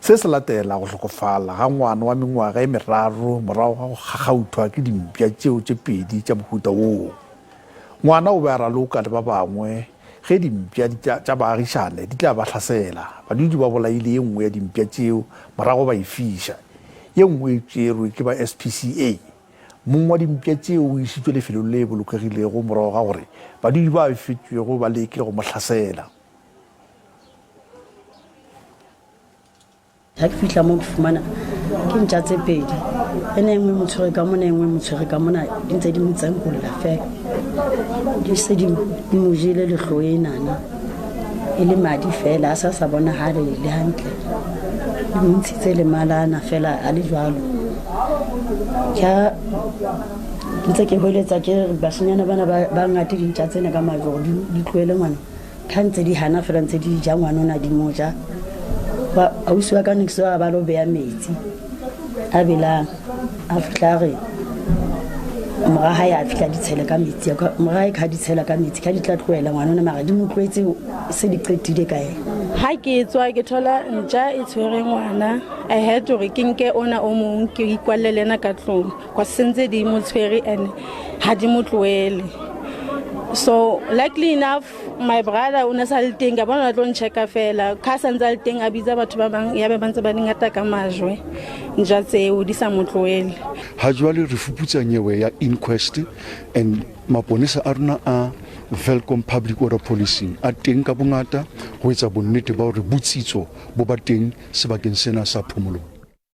Se se latela go hlokofala ga ngwana wa mengwaga e meraro morago ga go kgakgauthwa ke dimpša tšeo tše pedi tša mohuta woo. Ngwana o be a raloka le ba bangwe ge dimpša tša baagišane di tla ba hlasela. Badudi ba bolaile ye nngwe ya dimpša tšeo morago ba e fiša. Ye nngwe e tšerwe ke ba SPCA. Mong wa dimpša tšeo o išitšwe lefelong le bolokegilego morago ga gore badudi ba befetšwego ba leke go mo hlasela. Ga ke fihla mo ke fumana ke ntša tse pedi ene e nngwe mo tshwere ka mona e nngwe mo tshwere ka mona di ntse di mo tsankolola fela di se di mo jele lehlo e nana e le madi fela a sa sa bonagale le hantle di mo ntshitse le malana fela a le jalo ka ntse ke hweletsa ke re bashanyana bana ba ngate dintša tsena ka majwo gore di tlohele ngwana Ka ntse di hana fela ntse di ja ngwana ona di mo ja. Ba ausi wa ka next door ba lo beya metsi a belang a fitlha re mora hae a fitlha di tshele ka metsi mora hae ka di tshela ka metsi ka di tla tlohela ngwana ona mara di mo tlohetse se di qetile ka ena. Ha ke tswa ke thola ntja e tshwere ngwana I had hore ke nke ona o mong ke ikwalle le ena ka tlong kwa sentse di mo tshwere and ha di mo tlohele so luckily enough my brother o ne sa le teng ka bona ba tlo nchecka fela ka sa ntse a le teng a bitsa batho ba bang ya be ba ntse ba di ngata ka majwe ntja tseo di sa mo tlohele. Ha jwale re fuputsa nyewe ya inquest and maponesa a rona a Welkom Public Order Policing a teng ka bongata ho etsa bonnete ba hore botsitso bo ba teng sebakeng sena sa phomolo.